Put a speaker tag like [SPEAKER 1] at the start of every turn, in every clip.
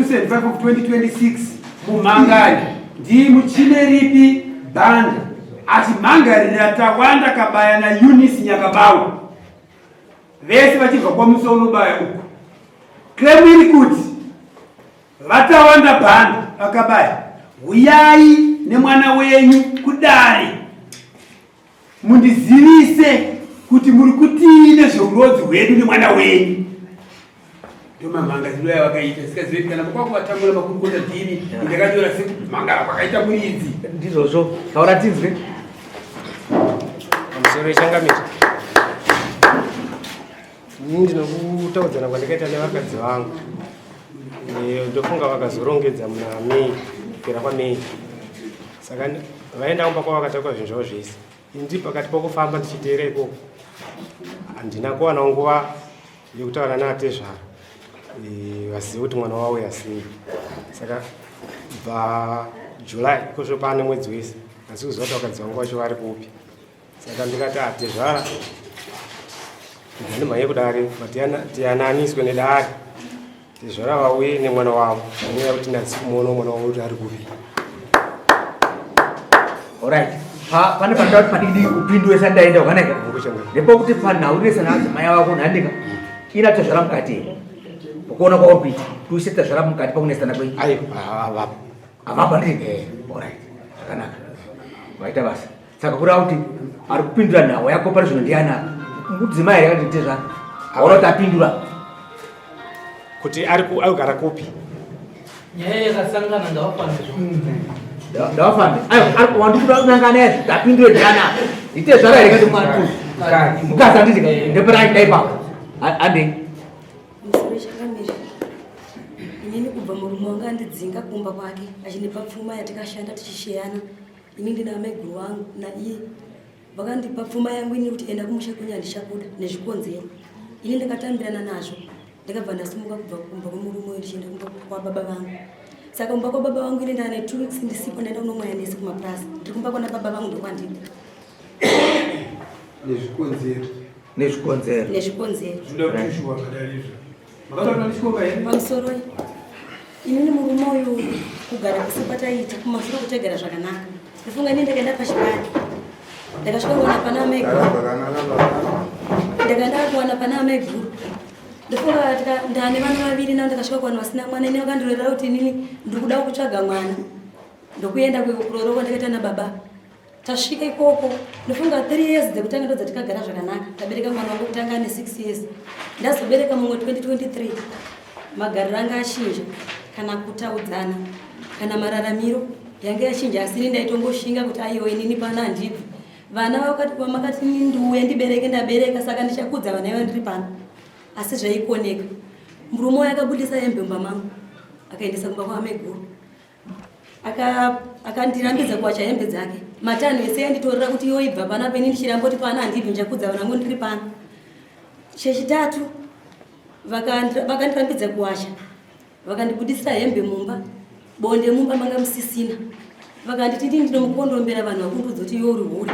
[SPEAKER 1] 275 of 2026 mumhangari ndimuchineripi banda achimhangarira Tawanda Kabaya naEunice Nyakabawa vese vachibva kwaMusaunobaya uku. Claim iri kuti VaTawanda Banda vaKabaya huyai nemwana wenyu kudare mundizivise kuti muri kutii nezveurodzi hwedu nemwana wenyu. Ndomamhangaziro yavakaita sikazive kana makwakuvatangura makurukota ndini ndakanyora sekumhangara kwakaita muridzi.
[SPEAKER 2] Ndizvozvo, taura tinzwe.
[SPEAKER 3] Pamusoro yechangamire, ini ndinokutaudzana kwandakaita nevakadzi vangu. Ndofunga vakazorongedza muna May, kupera kwaMay. Saka vaenda kumba kwavo vakatakura zvinhu zvavo zvese. Ini ndiri pakati pokufamba ndichiteera ikoko. Handina kuwanawo nguva yekutaura naatezvara vazive kuti mwana wavo sei. Saka kubva July ikozvo pane mwedzi wese asi kuziva kuti vakadzi vangu vacho vari kupi. Saka ndikati atezvara ndimhanye kudare tiyananiswe nedare tezvara vauye nemwana wavo nenyaya yekuti ndasi kumuona mwana wavo kuti ari kupi.
[SPEAKER 2] Alright. Pa, pane pandau padidi upindure sandaenda wakanaka. Nepokuti panhau rinesa naadzimai vako nhandika. Ina tezvara mukati here? Ukuona kwauri kuita. Tuise tezvara mukati pakunesana kwenyu.
[SPEAKER 3] Ayo, havapo.
[SPEAKER 2] Havapo ndii? Eh. Alright. Zvakanaka. Waita basa. Saka kureva kuti ari kupindura nhau yako pari zvino ndiani apa? Mudzimai here kana tezvara? Aona kuti apindura.
[SPEAKER 3] Kuti ari kugara kupi?
[SPEAKER 4] Nyaya yakasangana ngavafambe
[SPEAKER 2] zvo. Ngavafambe. Ayo, ari wandikuda kunanga naye kuti apindure ndiani apa? Nditezvara here kana mwana uyu? Mukadzi handiti ka? Ndepera aita ipapo. Handei.
[SPEAKER 5] Musoro changamire. Inini kubva murume wanga andidzinga kumba kwake achindipa pfuma yatikashanda tichisheyana. Ini ndina amaiguru vangu naiye vakandipa pfuma yangu ini kuti enda kumusha kwenyu handichakuda nezvikonzero. Ini ndakatambirana nazvo ndakabva ndasimuka kubva kumba kwemurume uyu ndichienda kumba kwababa vangu. Saka kumba kwababa vangu ini ndane 2 weeks ndisipo ndaenda kunomwaya nesi kumapurazi. Ndiri kumba kwana baba vangu ndokwandiri.
[SPEAKER 1] Nezvikonzero.
[SPEAKER 2] Nezvikonzero.
[SPEAKER 5] Nezvikonzero.
[SPEAKER 1] Zvinoda kutushuwa zvadari izvo. Makataura nechikomba here?
[SPEAKER 5] Pamusoro inini murume uyu kugara kwese kwataiita kumashure kutaigara zvakanaka. Ndifunga ini ndakaenda pachibari. Ndakasvika kuwana pana amai guru. Ndakaenda kuwana pana amai guru. Ndifunga ndane vana vaviri navo ndakasvika kuwana vasina mwana ini vakandirorera kuti inini ndiri kuda kutsvaga mwana. Ndokuenda kuroorwa kwandakaita nababa. Tasvika ikoko ndofunga 3 years dzekutanga ndo dzatikagara zvakanaka. Ndabereka mwana wangu kutanga ane 6 years. Ndazobereka mumwe 2023. Magariro anga achinja kana kutaudzana kana mararamiro yange yachinja asi ini ndaitongoshinga kuti aiwa inini pano handibvi. Vana vakati vamakati ndiuye ndibereke ndabereka saka ndichakudza vana iva ndiri pano. Asi zvaikoneka. Murume uyo akabudisa hembe mumba mangu akaendesa kumba kwaameguru. Akandirambidza kuwacha hembe dzake. Matanho ese anditorera kuti iwe ibva pano apa ini ndichiramba kuti pano handibvi ndichakudza vana vangu ndiri pano. Chechitatu vakandirambidza kuwacha. Vakandibudisira hembe mumba, bonde mumba manga musisina. Vakanditi ndini ndinomukondombera vanhu vakundiudza kuti iwe uri hure.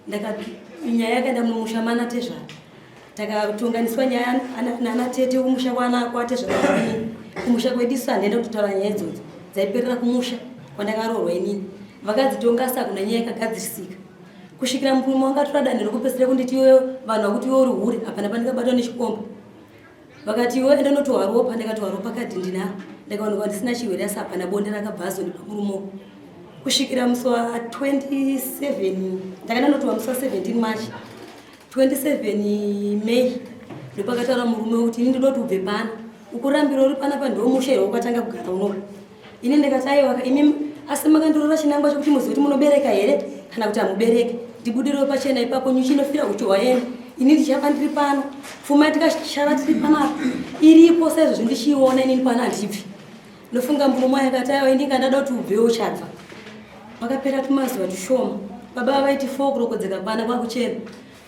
[SPEAKER 5] Ndakati nyaya yakaenda mumusha mana tezvara. Takatonganiswa nyaya nana tete kumusha kwana kwatezvara inini. Kumusha kwedu isu handienda kutotaura nyaya idzodzo. Dzaiperera kumusha kwandakaroorwa inini. Vakadzitonga asi hakuna nyaya yakagadzirisika. Kusvikira murume wanga atora danho rekupedzisira kunditi iwe vanhu vakuti iwe uri hure hapana pandikabatwa nechikomba. Vakati iwe enda unotorwa ropa ndikatorwa ropa kadhi ndinaro ndikaonekwa ndisina chirwere asi hapana bonde rakabva azondipa murume uyu. Kusvikira musi wa 27 ndakaenda ndotorwa musi wa 17 March 27 May ndopakataura murume kuti ini ndoda kuti ubve pano ukurambira uri panapa ndomusha here wakatanga kugara unoka ini ndikati aiwa imi asi makandirora chinangwa chekuti muzive kuti munobereka here kana kuti hamubereki ndibudirewo pachena ipapo nyuchi inofira uchi hwaenda ini ndichava ndiri pano pfuma yatikashava tiri panapa iripo saizvozvi ndichiiona inini pano handibvi ndofunga murume akati aiwa ini ndada kuti ubvewo uchabva pakapera tumazuva tushoma baba vaiti 4 o'clock dzakakwana kwakuchena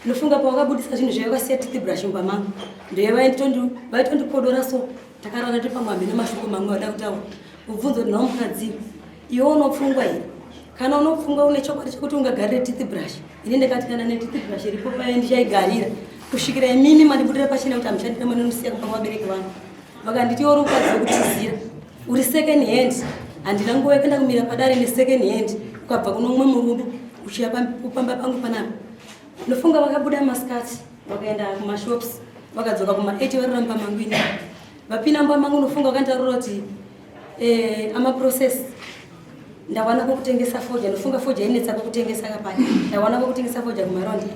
[SPEAKER 5] ndofunga pawakabudisa zvinhu zvaiva vakasiya teeth brush mumba mangu ndeye vaitondikodora so takarara tiri pamwe hameno mashoko mamwe vada kutaura ubvunzo kuti nhau mukadzi iwe unopfungwa here kana unopfungwa une chokwadi chekuti ungagarire teeth brush ini ndakati kana neteeth brush iripo paye ndichaigarira kusvikira imimi mandibudira pachena kuti hamuchandira manonosiya kumba kwavabereki vangu vakanditi uri mukadzi wekutizira. Uri second hand, handina nguva yekuenda kumira padare nesecond hand. Ukabva kuno umwe murume uchiya pamba pangu panapa. Ndofunga vakabuda masikati vakaenda kumashops vakadzoka kuma8 varora mumba mangu ini. Vapinda mumba mangu ndofunga vakanditarura kuti eh, amaprocess ndawana kwekutengesa fodya. Ndofunga fodya inetsa kwekutengesa kapaya. Ndawana kwekutengesa fodya kumarondi.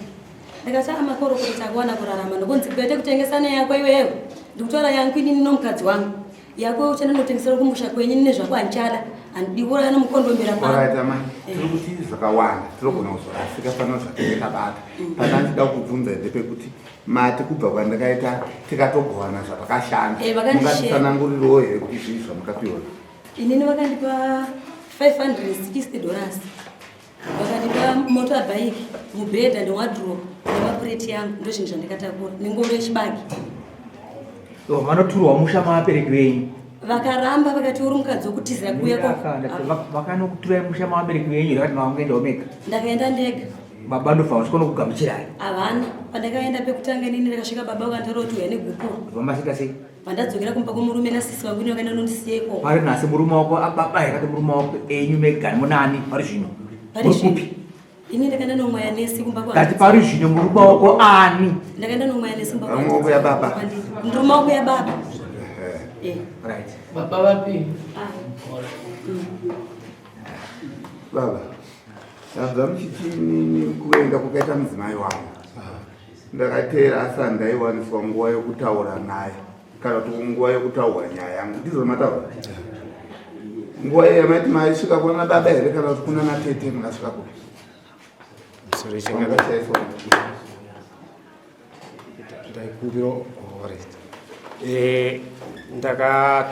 [SPEAKER 5] Ndakati amakorokoto takuwana kurarama ndokunzi kwete kutengesa neyako iwewe. Ndikutaura yangu inini nomukadzi wangu. Yako uchandonotengesera kumusha kwenyu nezvako handichada. Handidi kuuraya nomukondombera pano.
[SPEAKER 6] Alright amai, tiri kuti zvakawanda tinogona kuzorasika pano zvatinge tabata. Pana ndida kubvunza ndepekuti mati kubva kwandakaita tikatogovana zvatakashanda.
[SPEAKER 5] Eh, vakandishare.
[SPEAKER 6] Mungatitsanangurirewo here kuti zvii zvamakapiwa?
[SPEAKER 5] Inini vakandipa $560. Vakandipa motorbike, mubhedha newardrobe nemapureti yangu ndozvinhu zvandakatakura nengoro yechibage.
[SPEAKER 2] Vanoturwa musha mavabereki venyu.
[SPEAKER 5] Vakaramba vakati uri mukadzi wokutizira kuuya kwa
[SPEAKER 2] Vakanokuturai musha mavabereki venyu here vakati makangoendawo mega?
[SPEAKER 5] Ndakaenda ndega.
[SPEAKER 2] Baba ndobva vasvika nokugamuchirai.
[SPEAKER 5] Havana. Pandakaenda pekutanga inini ndakasvika baba vakanditora kuti uya negupuro.
[SPEAKER 2] Vamasvika sei?
[SPEAKER 5] Pandadzokera kumba kwemurume nasisi vangu ini vakaenda nondisiya ikoko.
[SPEAKER 2] Pari nhasi murume wako ababa here kati murume wako enyu mega munani pari zvino?
[SPEAKER 5] Pari
[SPEAKER 2] Muri
[SPEAKER 5] zvino.
[SPEAKER 2] kupi?
[SPEAKER 5] Ini ndakaenda nomwaya nesi kumba kwa.
[SPEAKER 2] Ndati pari zvino murume wako ani?
[SPEAKER 5] Ndakaenda nomwaya nesi kumba kwa.
[SPEAKER 6] Murume wako yababa.
[SPEAKER 5] Murume wako yababa. Eh.
[SPEAKER 2] Right.
[SPEAKER 4] Baba vapi?
[SPEAKER 5] Ah.
[SPEAKER 6] Baba, ndabva muchiti inini kuenda kwakaita mudzimai wangu. Ndakateera asi handaiwaniswa nguva yokutaura naye kana kuti nguva yokutaura nyaya yangu. Ndizvo mataura? Nguva iya maiti maisvika kuna baba here kana kuti kuna natete makasvika kupi?
[SPEAKER 3] Sorry, chinga-
[SPEAKER 6] Makashaiswa.
[SPEAKER 3] Ndaikumbira alright. Eh, ndaka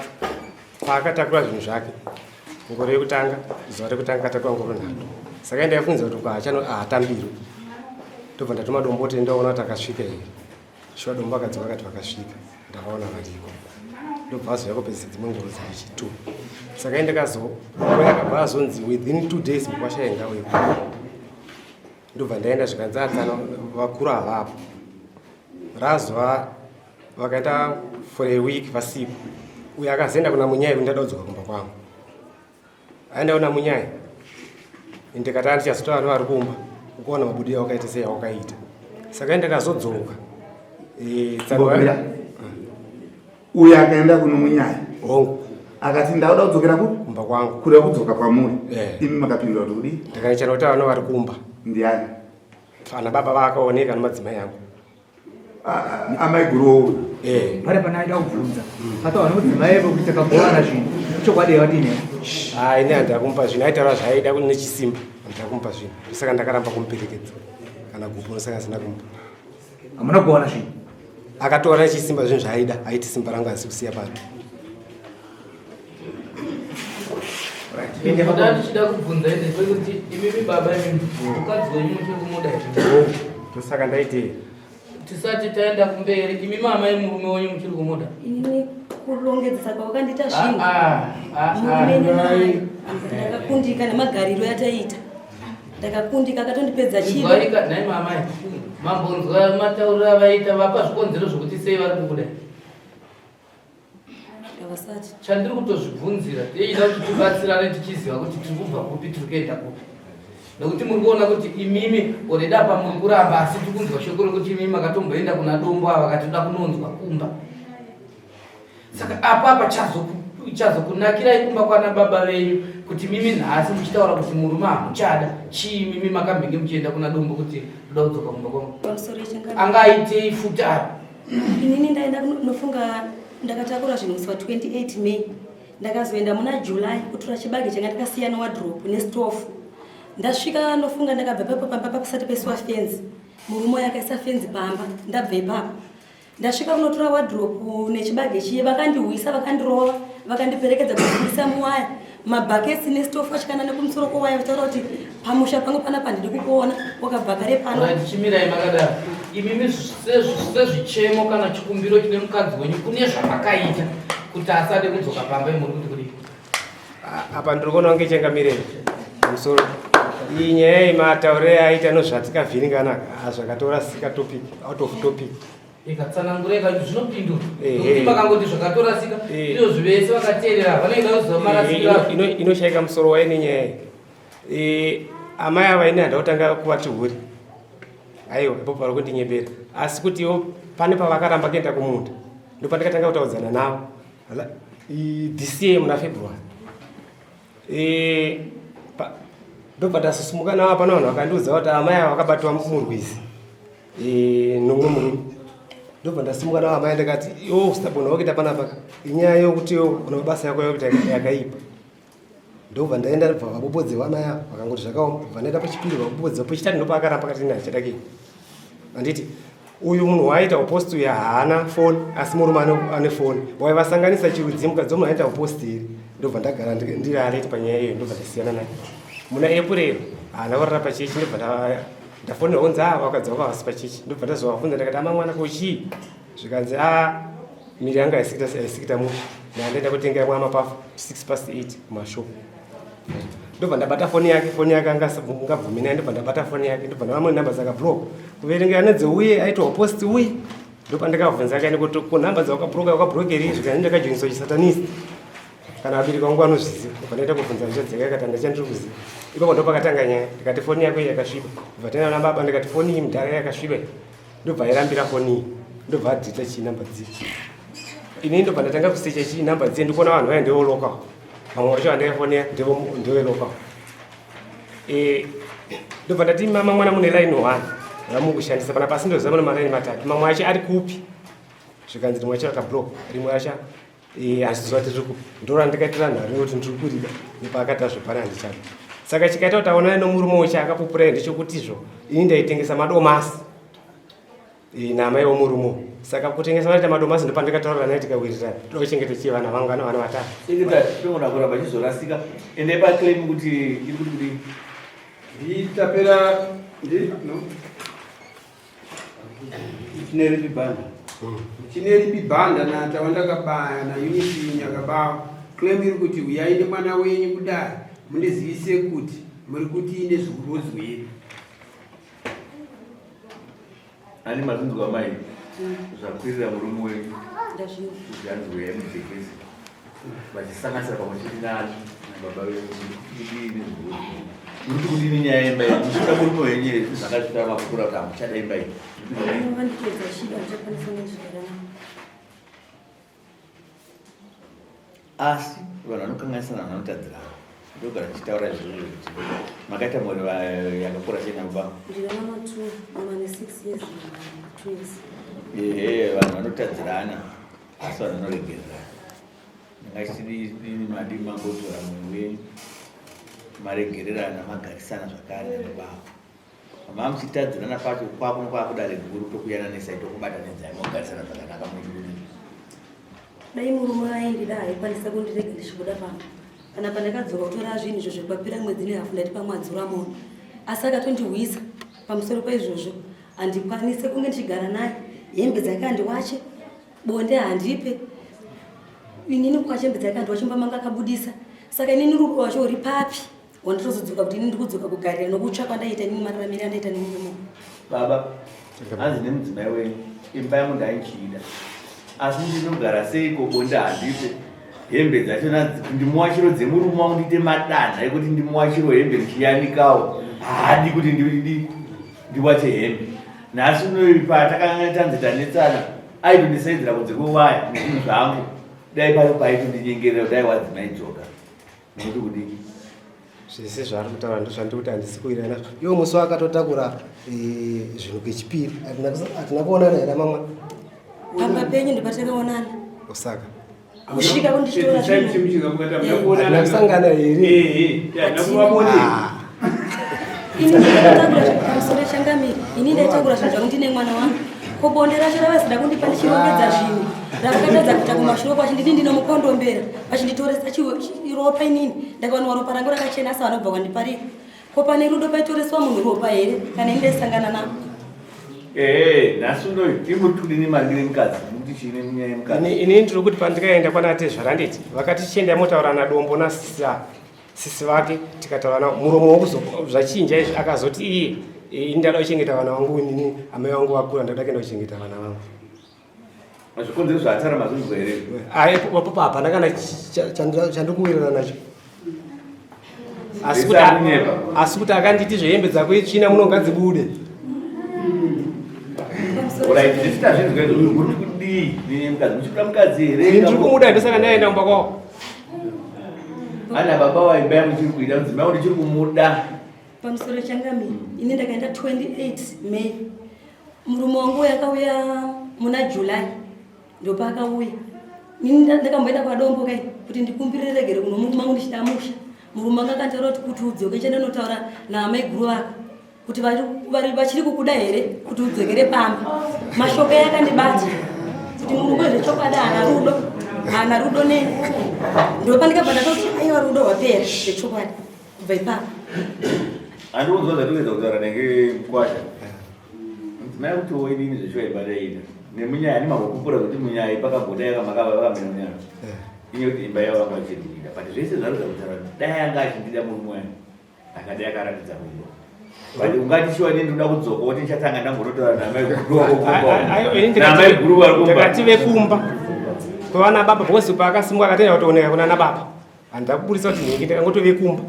[SPEAKER 3] paakatakura zvinhu zvake ngoro yekutanga zuva rekutanga akatakura ngoro nhatu saka ndaifunza kuti kwaachano ahatambirwi ndobva ndatuma dombo kuti ndaona kuti akasvika here shuwa dombo akadzoka akati vakasvika ndakaona variko ndobva azouya kupedzisa dzimwe ngoro dzaichi two saka ndakazo yakabva azonzi within 2 days mukwasha yengauye ndobva ndaenda zvikanzi atsano vakuru havapo razova vakaita for a week vasipo uyo akazoenda kuna munyai kuti ndada kudzoka kumba kwangu aenda kuna munyai ndikati andichazotaura nevari kumba ukuona mabudiro awakaita sei awakaita saka ndakazodzoka Eh, tsano-
[SPEAKER 6] Mbomira. Uyo akaenda kuno munyai
[SPEAKER 3] hongu
[SPEAKER 6] akati ndauda kudzokera kupi?
[SPEAKER 3] kumba kwangu
[SPEAKER 6] Kuda kudzoka kwamuri.
[SPEAKER 3] Eh.
[SPEAKER 6] Imi makapindura kuti kudii?
[SPEAKER 3] ndakaichana kuti vana vari kumba
[SPEAKER 6] Ndiani?
[SPEAKER 3] ana baba vakaoneka nemadzimai angu
[SPEAKER 6] Amai guru wouyu.
[SPEAKER 3] Eh.
[SPEAKER 2] Pari pana aida kubvunza. Pataura nemudzimai wako kuti takagovana zvinhu. Chokwadi yavadini?
[SPEAKER 3] Hai, ini handina kumupa zvinhu aitaura zvaaida nechisimba handina kumupa zvinhu saka ndakaramba kumuperekedza kana gupo saka asina kumupa
[SPEAKER 2] Hamuna kugovana zvinhu.
[SPEAKER 3] akatora nechisimba zvinhu zvaaida aiti simba rangu hasi kusiya pano
[SPEAKER 4] Nda ndichida kubvunza ndepekuti imimi baba imimi mukadzi wenyu muchiri kumuda here?
[SPEAKER 3] ndosaka ndaitei
[SPEAKER 4] Tisati taenda kumberi imi mama yemurume wenyu muchiri kumuda?
[SPEAKER 5] Inini kurongedzesa kwawakandiita zvinhu.
[SPEAKER 4] Ah, ah, ah.
[SPEAKER 5] Murume naye ndakakundika nemagariro yataiita. Ndakakundika akatondipedza chido.
[SPEAKER 4] Inzwaika nhai mamai mambonzwa matauriro avaita vapa zvikonzero zvokuti sei vari kukuda
[SPEAKER 5] Havasati.
[SPEAKER 4] chandiri kutozvibvunzira tichida kuti tibatsirane tichiziva kuti tiri kubva kupi tiri kuenda kupi nekuti muri kuona kuti imimi already apa muri kuramba asi tiri kunzwa shoko rekuti imimi makatomboenda kuna dombo ava vakati toda kunonzwa kumba saka apa apa chazokunakirai kumba kwana baba venyu kuti mimi nhasi muchitaura kuti murume hamuchada chii mimi makambenge muchienda kuna dombo kuti ndoda kudzoka kumba kwangu
[SPEAKER 5] Pamusoro yechangano.
[SPEAKER 4] angaitei futi apa
[SPEAKER 5] Inini ndaenda kunofunga ndakatakura zvinhu musi wa 28 May. Ndakazoenda muna July kutora chibage changa ndakasiya newardrobe nestofu. Ndasvika nofunga ndakabva papo pamba pasati paiswa fenzi. Murume uyu akaisa fenzi pamba ndabva ipapo. Ndasvika kunotora wardrobe nechibage chiye vakandiwisa vakandirova vakandiperekedza kubudisa muwaya mabhaketsi nestofu achikana nekumusoro kwewaya vachitaura kuti pamusha pangu panapa handidi kukuona wakabva kare pano.
[SPEAKER 4] Right, chimirai makadaro imimi sezvichemo kana chikumbiro chine mukadzi wenyu kune zvamakaita kuti asade kudzoka pamba imuri kuti kudii
[SPEAKER 3] apa ndiri kuona kunge changamirei pamusoro iyi nyaya iyi matauriro aita nozvatikavhiringana zvakatorasika topic out of topic.
[SPEAKER 4] Ikatsanangura ikati zvinopindura. Nokuti makangoti zvakatorasika izvozvi vese vakateerera vanenge vakuziva marasikiro azvo.
[SPEAKER 3] Inoshaika musoro wayo nenyaya iyi. Amai ava ini handakutanga kuvati hure. Aiwa ipo pari kundinyebera. Asi kuti ivo pane pavakaramba kuenda kumunda ndopandakatanga kutaudzana navo this year muna February. Ndobva ndasumuka navo pana vanhu vakandiudza kuti amai ava vakabatwa murwizi nomumwe murume. Ndobva ndasimuka navo amai ndikati iwo usabona wakuita panapa inyaya yokuti iwo una mabasa yako yakuita yakaipa. Ndobva ndaenda ndobva vabobodzewa amai ava vakangoti zvakaoma. Ndobva ndaenda pechipiri vabobodzewa pechitatu ndopaakaramba akati ini handichada kuenda. Handiti uyu munhu waaita upost uyu haana foni asi murume ane foni waivasanganisa chirudzi mukadzi wemunhu aita upost here ndobva ndagara ndiri alert panyaya iyoyo ndobva ndasiyana naye muna april haana kurara pachechi ndobva ndafonera kunzi a vakadzi vako havasi pachechi ndobva ndazovabvunza ndakati ama mwana ko chii zvikanzi a miri yanga haisikita mushe ndandaenda kutenga mwa mapafu 6 past 8 kumashop ndobva ndabata foni yake foni yake angabvumi naye ndobva ndabata foni yake ndobva ndavamwe namba dzakablock kuverengera nedzeuye aitwa post uye ndopandikabvunza kaini kuti ko nhamba dzawakabloka wakablokeri zvikanzi ndakajoiniswa chisatanist kana vabereki vangu vanozviziva ndobva ndaita kubvunza hanzvadzi yake akati handachandiri kuziva ipapo ndopakatanga nyaya ndikati foni yako iyi yakasviba ndobva taenda na baba ndikati foni iyi mudhara yakasviba ndobva airambira foni iyi ndobva adhita chii namba dziye ini ndobva ndatanga kusecha chii namba dziye ndikuona vanhu vaya ndevo local vamwe vacho vandaifonera ndeve local eh, ndobva ndati mama mwana mune line one ramukushandisa pana pasi ndoziva mune malaini matatu mamwe acho ari kupi zvikanzi rimwe acho rakablock rimwe acho eh, handiziva kuti riri kupi ndorandikaitira nharo nekuti ndiri kurida nepaakati azvopana handichada saka chikaita kuti aonane nomurume wacho akapupura ndechekutizvo ini ndaitengesa madomasi eh, naamai vomurume saka kutengesa vanoita madomasi ndopandikataurira naye tikawirirana toda kuchengeta chii vana vangu vana vana vatatu
[SPEAKER 7] Secretary, tinogona kuramba chizorasika ende paclaim kuti iri kuti kudii
[SPEAKER 1] nditapera ndi no Chineripi banda. Chineripi banda na Tawanda Kabaya na Unity Nyakabawa. Claim iri kuti uyai nemwana wenyu kudare mundizivise kuti muri kutii nezveurozi hwedu.
[SPEAKER 7] Ani mazvinzwa mai zvakwirira murume wenyu kuti hanzi uyai mudzekese vachisanganisira pamwe chete nani nababa venyu muri kudini nyaya yemba iyi muchida murume wenyu here zvakazvitaura mapukura kuti hamuchada imba iyi asi vanhu vanokanganisana vanhu vanotadzirana ndogara ndichitaura izvozvo kuti makaita mhuri yakakura sei nababa ehe vanhu vanotadzirana asi vanhu vanoregererana ndingachidini madi mambotora mwoyo wenyu maregererana magarisana zvakare nababa mamuchitadzirana pacho kwakuno kwakudare guru tokuyananisai tokubatanidzai mogarisana zvakanaka muchikudii
[SPEAKER 5] dai murume aindida aikwanisa kundirega ndichibuda pano kana pandakadzoka kutora zvinhu izvo zvekupapira mwedzi nehafu ndati pamwe adzura munhu asi akatondihwisa pamusoro paizvozvo handikwanise kunge ndichigara naye hembe dzake handiwache bonde handipe inini kwache hembe dzake handiwache mumba manga akabudisa saka inini rudo rwacho uri papi wanditozodzoka kuti ini ndikudzoka kugarira nokutsva kwandaita inini mararamire andaita nemurume
[SPEAKER 7] baba hanzi nemudzimai wenyu imba yangu ndaichiida asi ndinogara seiko bonde handipe hembe dzachona ndimuwachiro dzemurume wangu ndiite madanha ekuti ndimuwachiro hembe ndichiyanikawo haadi kuti ndiwache hembe nhasi unoyi patakanga tanzi tanetsana aitondisaidzira kunze kwewaya nezvinhu zvangu dai pano paitondinyengerera dai wadzimai dzoka nokuti kudii
[SPEAKER 3] zvese zvaari kutaura ndozvandiri kuti handisi kuwirirana nazvo iwo musi waakatotakura eh, zvinhu kechipiri hatina kuonana here mamwe
[SPEAKER 5] pamba penyu ndopatakaonana
[SPEAKER 3] osaka
[SPEAKER 5] kusvika kunditora
[SPEAKER 3] hatina kusangana here
[SPEAKER 5] ah. ini ndaitakura pamusoro changamire ini ndaitakura zvinhu zvangu ndine mwana wangu ko bonde racho ravasida kundipa ndichirongedza zvinhu ravakatadza kuita kumashure kwacho ndini ndinomukondombera vachinditoresa ropa inini ndakawanwa ropa rangu rakachena asi vanobva kwandiparira ko pane rudo paitoreswa munhu ropa here kana ini ndaisangana navo
[SPEAKER 7] Ehe, nhasi unoyu imutudini mari nemukadzi mukuti chii nenyaya yemukadzi
[SPEAKER 3] ini ndiri kuti pandikaenda kwana tezvara nditi vakati chiendai motaura nadombo nasisi sisi vake tikataura navo muromo wokuzo zvachinja izvi akazoti iye eh, ini ndada kuchengeta vana vangu inini amai vangu vakura ndada kuenda kuchengeta vana vangu.
[SPEAKER 7] Zvikonzero zvaatara mazvinzwa here?
[SPEAKER 3] Ayi papa hapana kana chandikuwirirana nacho. Asi kuti asi kuti akanditi zvehembe dzako itsvina muno ngadzibude.
[SPEAKER 7] Alright, ndisi tazvinzwa izvozvo muri kudii nemukadzi muchikuda mukadzi here?
[SPEAKER 3] Ndiri kumuda ndosaka ndaenda kumba kwavo.
[SPEAKER 7] Ana baba waimba yangu chiri kuida mudzimai wangu ndichiri kumuda.
[SPEAKER 5] Pamusoro changamire, ini ndakaenda 28 May. Murume wangu uya akauya muna July ndopaakauya. Ini ndakamboenda kwaDombo kai kuti ndikumbirire regere kuno murume wangu ndichida musha. Murume wangu akantaura kuti kuti udzoke chende unotaura naamaiguru vako kuti vachiri kukuda here kuti udzokere pamba. Mashoko aya akandibata kuti murume zvechokwadi haana rudo, haana rudo neni. Ndopandikabva ndatoti aiwa rudo rwapera zvechokwadi. Kubva ipapo.
[SPEAKER 7] Andikunzwa zvatikuedza kutaura nenge mkwasha. Mudzimai kuti wo inini zveshuwa imba ndaida. Nemunyaya nemahokupura kuti munyaya pakagoda yakamakava vakamira munyaya. Inye kuti imba yavo vanga vachindida. But zvese zvaruza kutaura dai anga achindida murume wangu. Akadai akaratidza rudo. But ungati shuwa ini ndinoda kudzoka woti ndichatanga ndambonotaura namai guru wako. Namai guru vari kumba.
[SPEAKER 3] Ndakati vekumba. Kwavana baba because paakasimuka akatenda kutooneka kunana baba. Handida kuburitsa kuti nhingi ndakangotove kumba.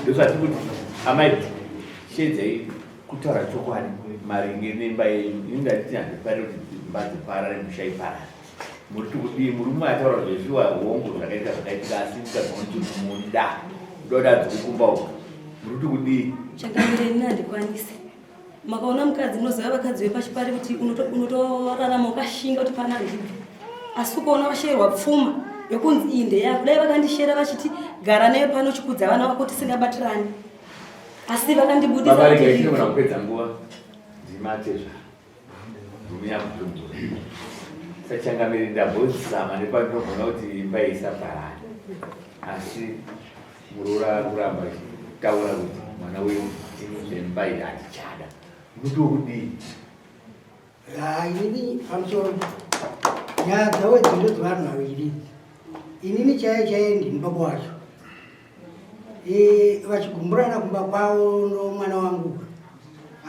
[SPEAKER 7] Ndozvati kuti amai shedzai kutaura chokwadi maringe nemba yenyu. Ini ndati handifariri kuti dzimba dziparare musha iparare. Muri kuti kudii murume ataura zveshuwa hongu zvakaitika zvakaitika asi mukadzi wangu ndiri kumuda. Ndoda adzike kumba uko. Muri kuti kudii?
[SPEAKER 5] Changamire ini handikwanisi. Makaona mukadzi munoziva vakadzi vepachipari kuti unotorarama ukashinga kuti pana ndibve. Asi ukaona washerwa pfuma yokunzi iyi ndeyako, dai vakandishera vachiti gara nayo pano chikudza vana vako tisingabatirani. Asi vakandibudisa
[SPEAKER 7] Baba
[SPEAKER 5] kuti
[SPEAKER 7] regai tinogona kupedza nguva. Ndimatezva. Sachangamire ndambozama nepandinogona kuti imba isaparara. Asi muroora ari kuramba achitaura kuti mwana wenyu ini zvemba iyi handichada. Muti wokudii?
[SPEAKER 8] Inini pamusoro nyaya dzavo idzi ndodzevanhu vaviri idzi. Inini chaiye chaiye ndini baba wacho. Vachigumburana kumba kwavo nomwana wangu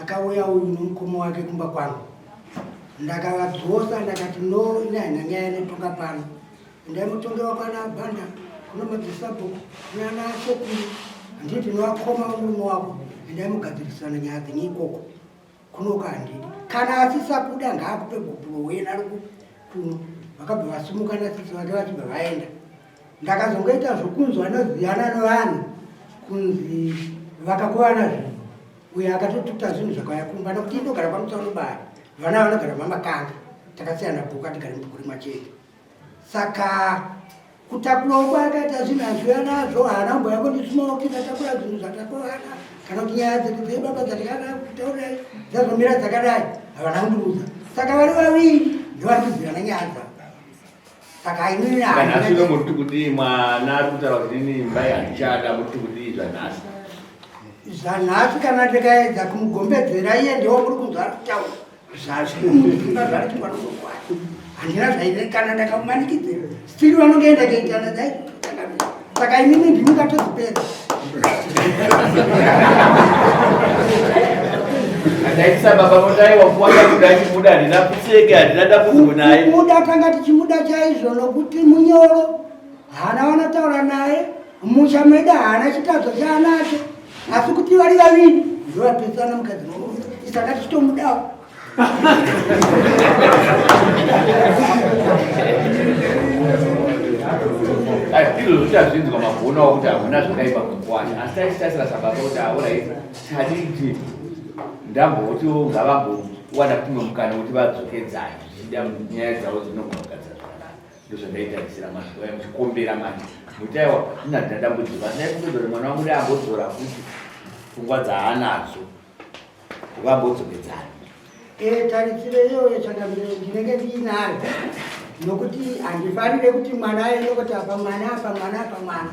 [SPEAKER 8] akauya uyu nomukoma wake kumba kwangu. Ndakavadzosa ndakati no ini haina nyaya inotonga pano. Endai mutongewa kwana Banda kuna madzisabhuku kunana sekuru handiti novakoma vomurume wako endai mugadzirisana nyaya dzenyu ikoko. Kunoka handidi kana asisakuda ngaakupe gupuro wena kuno. Vakabva vasimuka nasisi vake vachibva vaenda. Ndakazongoita zvokunzwa noziyana nevanhu kunzi vakakovana zvinhu. Uyo akatotuta zvinhu zvakauya kumba nokuti indogara kwaMutsaunobaya vana vanogara mamakanga takasiyana bhuku atigare mubhuku rimwe chete. Saka kutakurawo kwaakaita zvinhu azviuya nazvo haana kumboya kundisumawo kuti ndatakura zvinhu zvatakovana kana kuti nyaya dzedu dzebaba dzatikada kutaurai dzazomira dzakadai havana kundiudza. Saka vari vaviri ndovari kuzivana nyaya dzavo. Saka inini
[SPEAKER 7] Saka nhasi uno muri kuti kudii mwana ari kutaura kuti inini imba handichada muri kuti kudii zvanhasi?
[SPEAKER 8] Zvanhasi kana ndikaedza kumugombedzera iye ndiwo muri kunzwa ari kutaura zvazvinomudzimba zvari kumwana handina zvaine kana ndakamumanikidzira stiri vanongoenda kuitana dai saka inini ndiningatodzipedza.
[SPEAKER 7] Ndaitisa baba mondai wakuwanda kuda achimuda handina kutseke handina dambudziko naye.
[SPEAKER 8] Kumuda tanga tichimuda chaizvo nokuti munyoro haana vanotaura naye musha medu haana chitadzo chaanacho asi kuti vari vaviri ndovapesana mukadzi nomurume isaka tichitomudawo.
[SPEAKER 7] Izvozvo tazvinzwa magonawo kuti hamuna zvakaipa kukwasha asi tachitasira sababa kuti aorai tadii kuti ndamboti ngavambowana kumwe mukana kuti vadzokedzane zvichida nyaya dzavo dzinogona kugadzira zvakanaka. Ndozvandaitarisira manje vaya muchikombera manje muti aiwa ini handina dambudziko asi ndaifungidzwa kuti mwana wangu dai ambodzora futi pfungwa dzaanadzo vambodzokedzana.
[SPEAKER 8] Tarisiro iyoyo changamire ndinenge ndiinayo nokuti handifanire kuti mwana aende kuti apa mwana apa mwana apa mwana.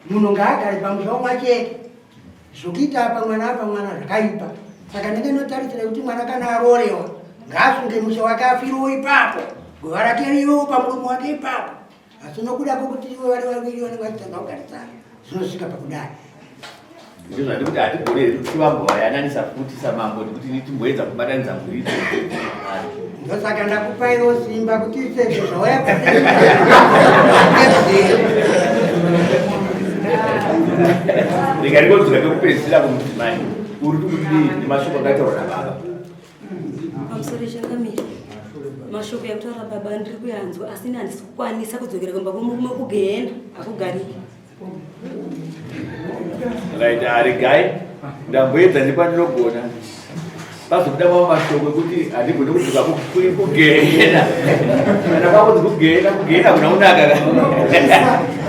[SPEAKER 8] Munhu ngaagare pamusha umwe chete. Zvokuita apa mwana apa mwana zvakaipa. Saka ndinenge ndinotarisira kuti mwana kana aroorewa ngaasunge musha wake afirewo ipapo. Guva rake rivewo pamuromo wake ipapo. Asi nokuda kwokuti ivo vari vaviri vanenge vachitanga kugarisana zvinosvika pakudai.
[SPEAKER 7] Ndizvo zvandiri kuti hatigone hedu kuti vambovayananisa futi samambo nekuti ini timboedza kubatanidza mhuri idzodzo.
[SPEAKER 8] Ndosaka ndakupaiwo simba kuti isezvo zvauya
[SPEAKER 7] Rega ndingodzoka kekupedzisira kumudzimai. Uri kudii nemashoko akataurwa nababa?
[SPEAKER 5] Pamusoro changamire. Mashoko yakutaura baba ndiri kuyanzwa asi ini handisi kukwanisa kudzokera kumba kwemurume kugehena hakugariki.
[SPEAKER 7] Right, regai ndamboedza nepandinogona pazobuda mamwe mashoko ekuti handigone kudzoka kugehena kana kwakunzi kugehena kugehena kuna kunaka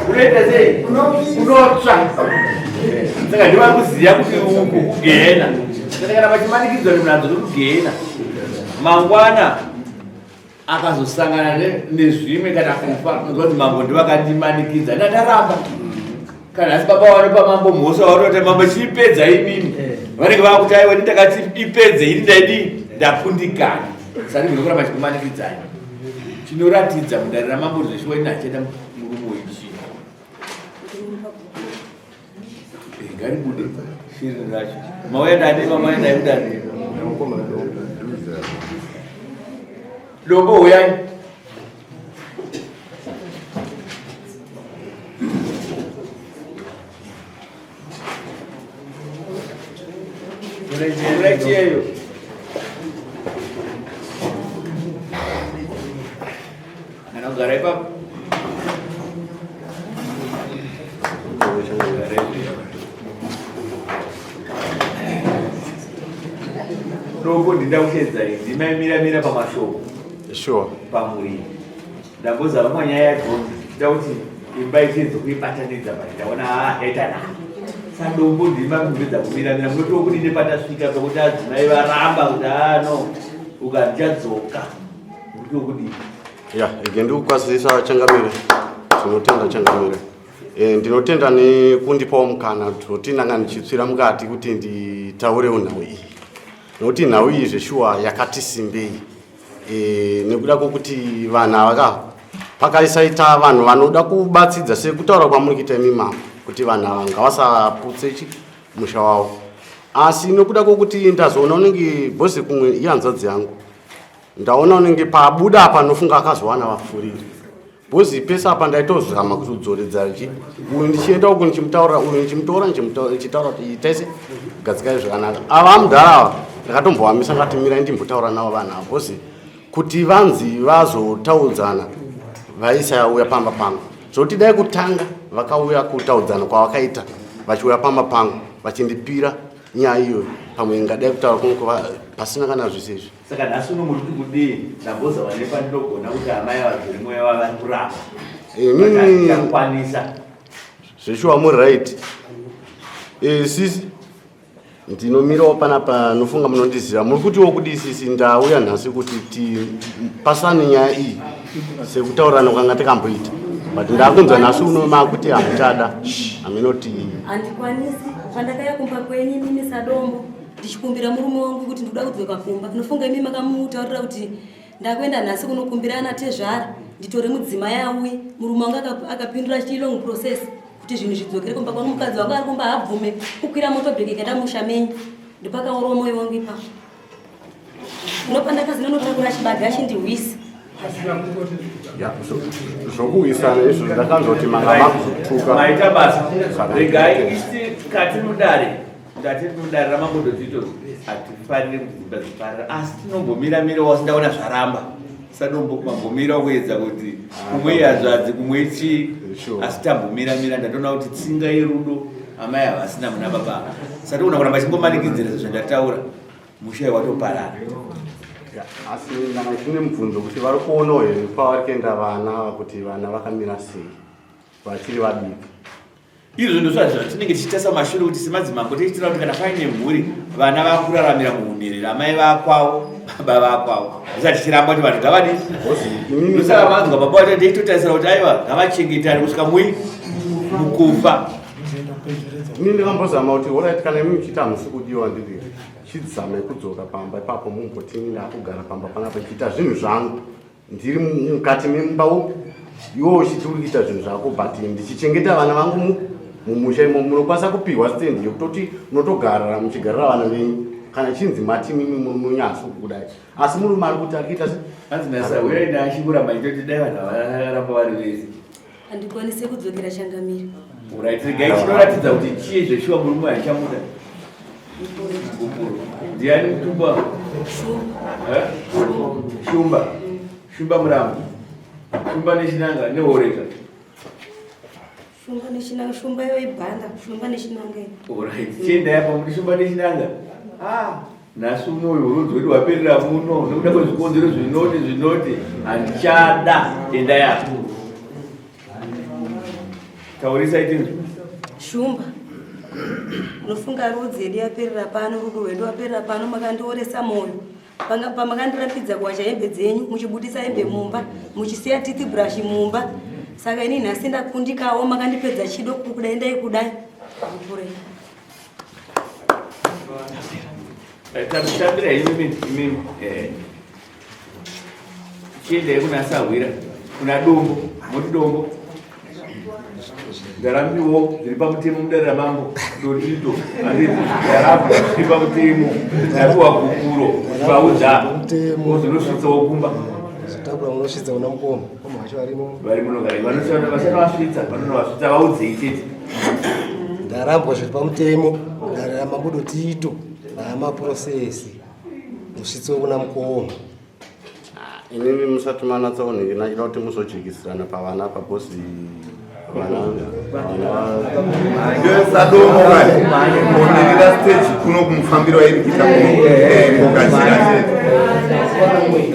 [SPEAKER 7] unoita sei unotsva saka ndiva kuziva kuti uku kugehena saka kana vachimanikidzwa nemunhu adzoke kugehena mangwana akazosangana nezvimwe kana kufa unonzwa kuti mambo ndivakandimanikidza ndandaramba kana asi baba vanopa mambo mhosva vanoti mambo chiipedza imimi eh. vanenge vakuti aiwa ini ndakati ipedze ini ndaidii ndakundikana sani munokuramba chikumanikidzai chinoratidza mudare ramambo zveshuwa ini hachienda murume uyu chii eh, ngaribude shiri racho mauya nani mauya naye mudare dombo huyai Murachiyeyo. Kana kugara ipapo. Dombo ndinda kushedza iyi ndimaimira mira pamashoko.
[SPEAKER 9] Sure.
[SPEAKER 7] Pamuri. Ndambozama nyaya yacho ndida kuti imba ichiedza kuibatanidza but ndaona haa yaita nharo. Sadombo ndima kumbedza kumira mira munotiwo kudini patasvika pekuti adzimai varamba kuti haa no ukandichadzoka muritiwo kudini.
[SPEAKER 9] Ya, ige ndikukwazisa changamire. Tinotenda changamire. E, ndinotenda nekundipawo mukana kuti ndanga ndichitsvira mukati kuti nditaurewo nhau iyi. Nokuti nhau iyi zveshuwa yakati simbei. E, nekuda kwokuti vanhu ava ka pakaisaita vanhu vanoda kubatsidza sekutaura kwamuri kuita imi mama kuti vanhu ava ngavasaputse chi musha wavo asi nekuda kwokuti ndazoona unenge bhozi kumwe ihanzvadzi yangu ndaona unenge pabuda apa nofunga akazowana vapfuriri bhozi pese apa ndaitozama kudzoredza chi uyu ndichienda uku ndichimutaurira uyu ndichimutora ndichitaura kuti itaise gadzikai zvakanaka ava mudhara ava ndakatombovamisa ngati mirai ndimbotaura navo vanhu ava bhozi kuti vanzi vazotaudzana vaisauya pamba pangu zvokuti dai kutanga vakauya kutaudzana kwavakaita vachiuya pamba pangu vachindipira nyaya iyoyo pamwe ingadai kutaura kungu pasina kana zvese izvi
[SPEAKER 7] Saka nhasi uno muri kuti kudii? Ndambozama nepandinogona kuti amai vadzore mweya wavari kuramba.
[SPEAKER 9] Inini
[SPEAKER 7] Ndakwanisa.
[SPEAKER 9] Zveshuwa muri right. Eh sisi ndinomirawo panapa nofunga munondiziva muri kutiwo kudii sisi ndauya nhasi kuti tipasane nyaya iyi sekutaurirana kwanga takamboita but ndakunzwa nhasi uno makuti hamuchada haminoti
[SPEAKER 5] handikwanisi pandakaya kumba kwenyu imimi sadombo ndichikumbira murume wangu kuti ndikuda kudzoka kumba ndinofunga imi makamutaurira kuti ndakuenda nhasi kunokumbira ana tezvara nditore mudzimai auye murume wangu akapindura achiti long process kuti zvinhu zvidzokere kumba kwangu mukadzi wangu ari kumba haabvume kukwira motobheke ikaenda musha menyu ndopakaorowa moyo wangu ipapo ndopandakazi nonotakura chibage achindihwisa
[SPEAKER 9] zvokuhwisana izvo ndakanzwa kuti manga makutuka
[SPEAKER 7] maita basa regai isi kati mudare Ndati mudare ramambo Dotito hatifaniri kuti dzimba dziparara asi tinombomira mira wasi ndaona zvaramba sadombo mambomira kuedza kuti kumwe ihazvadzi kumwe ichii asi tambomira mira ndatoona kuti tsinga yerudo amai havasina muna baba satoona kuramba chingomanikidzira zvandataura musha watoparara
[SPEAKER 9] asi ndanga ndine mubvunzo kuti vari kuonawo here kwavari kuenda vana kuti vana vakamira sei vachiri vadiki
[SPEAKER 7] Izvo ndozvo zvatinenge tichitarisa kumashure kuti semadzimambo tichitira kuti kana paine mhuri vana vakuraramira muhunherera amai vakwavo baba vakwavo zvisati tichiramba kuti vanhu ngavadii ndosaka manzwa baba vacho ndichitotarisira kuti aiwa ngavachengetane kusvika mui mukufa
[SPEAKER 9] ini ndakambozama kuti orit kana imi muchiita hamusi kudiwa ndiri chidzamai kudzoka pamba ipapo mumboti ndakugara pamba panapa chiita zvinhu zvangu ndiri mukati memba umu iwe uchiti uri kuita zvinhu zvako but ndichichengeta vana vangu Mumusha imo munokwanisa kupihwa stand yekutoti munotogarara muchigarira vana venyu kana chinzi mati mimi munonyaso kudai asi murume ari kuti ari kuita se
[SPEAKER 7] hanzi nasahwira ine achikuramba achitoti dai vanhu vakaramba vari vese.
[SPEAKER 5] Handikwanise kudzokera changamire.
[SPEAKER 7] Right, regai chinoratidza kuti chii zveshuwa murume achichamuda. Gupuro. Ndiani mutumba?
[SPEAKER 5] Shumba.
[SPEAKER 7] Eh? Shumba. Shumba murambo. Shumba nechinanga nehoreka.
[SPEAKER 5] Shumba nechinanga, shumba yo ibhanda, shumba nechinanga.
[SPEAKER 7] Alright, chiendai apa muri shumba nechinanga. Ah, nhasi unoyu urudzi hwedu hwaperera muno nekuda kwezvikonzero zvinoti zvinoti handichada. Endai apa. Taurisai tinzwe.
[SPEAKER 5] Shumba. Unofunga rudzi yedu yaperera pano, rudo rwedu waperera pano, makandioresa moyo. Pamakandirambidza kuwacha hembe dzenyu, muchibudisa hembe mumba, muchisiya teeth brush mumba. Saka ini nhasi ndakundikawo, makandipedza chido kudai ndai kudai. Kupurei.
[SPEAKER 7] Tambira imimi imimi. Eh. Chiendai kuna sahwira, kuna dombo, moti dombo. Ndarambiwo zviri pamutemo mudare ramambo dodito handiti ndarambwa zviri pamutemo ndapiwa gupuro vaudza wozonosvitsawo kumba.
[SPEAKER 3] Zotakura unosvitsa kuna mukoma, mukoma wacho varimo.
[SPEAKER 7] Vari muno kare vachanovatsvitsa vanonovasvitsa vaudzei chete.
[SPEAKER 3] Ndarambwa zviri pamutemo dare ramambo dotito naamaprosesi musvitsewo kuna mukoma.
[SPEAKER 9] Inini musati manatsa kunenge ndachida kuti muzojekisirana pavana apa bosi
[SPEAKER 6] sadomo kani komirira stage kuno kumufambiro wairi kuita kugadzira chete.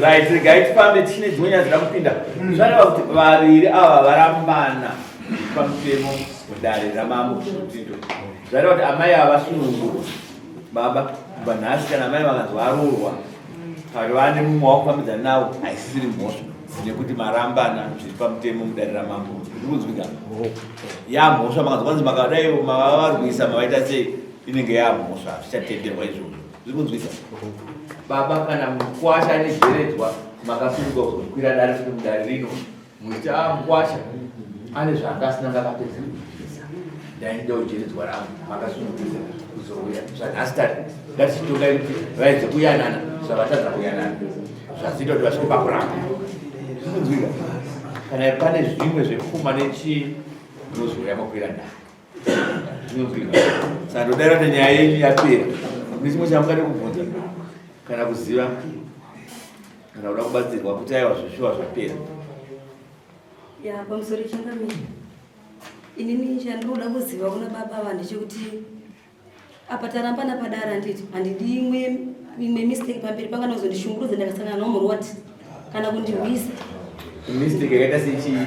[SPEAKER 7] Right, regai tifambe tichine dzimwe nyaya dzida kupinda. Zvareva kuti vaviri ava varambana pamutemo mudare ramambo Tito. Zvareva kuti amai ava vasunungurwa. Baba, kubva nhasi kana amai vakanzi varoorwa kana vane mumwe wakufambidzana nawo haisisiri mhosva nekuti marambana zviri pamutemo mudare ramambo. Zviri kunzwika? Yamhosva makanzi kwanzi makadai mavavarwisa mavaita sei inenge yamhosva hazvichatenderwa izvozvo. Zviri kunzwika? Baba kana mukwasha ane jeredzwa makasununguka kuzokwira dare futi mudare rino muchiti a mukwasha ane zvaanga asina ngakapedza ndaida kujeredzwa rangu makasununguka kuzouya zvanhasi tari ngatichitongai kuti vaedze kuyanana zvavatadza kuyanana zvazoita kuti vasvike pakuramba. Zvinonzwika? Kana pane zvimwe zvepfuma nechii munozouya makwira dare. Zvinonzwika? Saka ndodaira kuti nyaya yenyu yapera. Mune chimwe chamungade kubvunza kana kuziva kana kuda kubatsirwa kuti aiwa zveshuwa zvapera?
[SPEAKER 5] Ya, pamusoro changamire. Inini chandinoda kuziva kuna baba ava ndechekuti apa tarambana padare handiti handidi imwe imwe mistake pamberi panga nozondishungurudza ndakasangana nawo muroad kana kundihwisa.
[SPEAKER 7] Mistake yakaita sechii?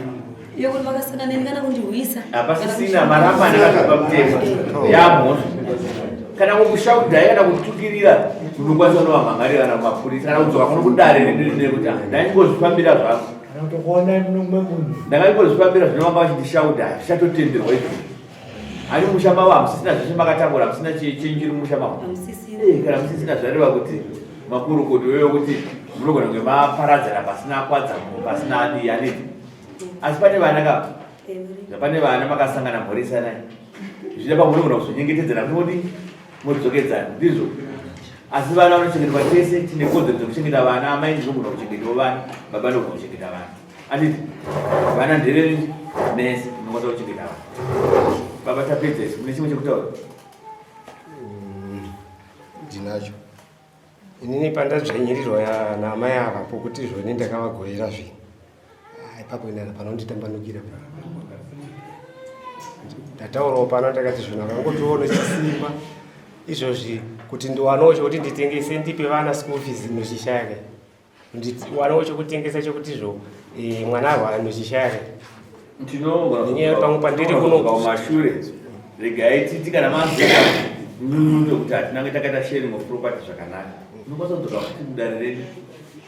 [SPEAKER 5] Yokuti vakasangana neni kana kundihwisa.
[SPEAKER 7] Hapasisina marambana akabva pamutemo yamhosva. Kana kukushaudhai kana kutukirira unokwanisa kunovamhangarira kana kumapurisa kana kudzoka kuno kudare redu rine kuti ndaingozvifambira zvangu. Ndakangozvifambira zvino vanga vachindishaudha zvichatotenderwa izvozvo. Ani musha mavo hamusisina zvese makatambura hamusina chenjiri mumusha mavo. Kana musisina zvareva kuti makurukota wewe kuti munogona kunge maparadzana pasina kwadza pasina adii anidi. Asi pane vana ka zvapane vana makasangana mhoresanai zvichida pamunogona kuzonyengetedzana munodii modzokedzana ndizvo. Asi vana vanochengetwa tese tine kodzero dzekuchengeta vana amai ndinogona kuchengetawo vana baba ndogona kuchengeta vana anditi vana ndevenyu mese munokwanisa kuchengeta vana. Baba tapedza izvi mune chimwe chekutaura?
[SPEAKER 3] Ndinacho inini pandadzvanyirirwa naamai ava pokuti zvoni ndakavagovera zvinhu. Ipapo inana panonditambanukira ndataurawo pano ndakati zvinhu akangotiwo nechisimba izvozvi kuti ndiwanewo chokuti nditengese ndipe vana school fees nochishaya kai ndiwanewo chokutengesa chokuti zvo mwana arwara nochishaya kai
[SPEAKER 7] Nenyaya
[SPEAKER 3] pamwe pandiri kuno
[SPEAKER 7] kumashure regai titi kana manzwa nyunyuto kuti hatinange takaita sharing of property zvakanaka unokwanisa kudzoka futi kudare redu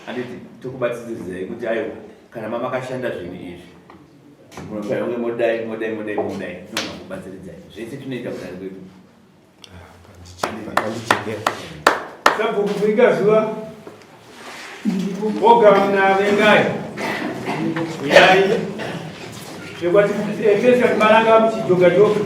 [SPEAKER 7] handiti tokubatsidzirizai kuti aiwa kana mamakashanda zvinhu izvi munofanira kunge modai modai modai modai tinogona kubatsiridzai zvese tinoita kudare kwedu.
[SPEAKER 1] Sabhuku kuika zuva voga navengai uyai zvekwati tese maranga muchijoga joga.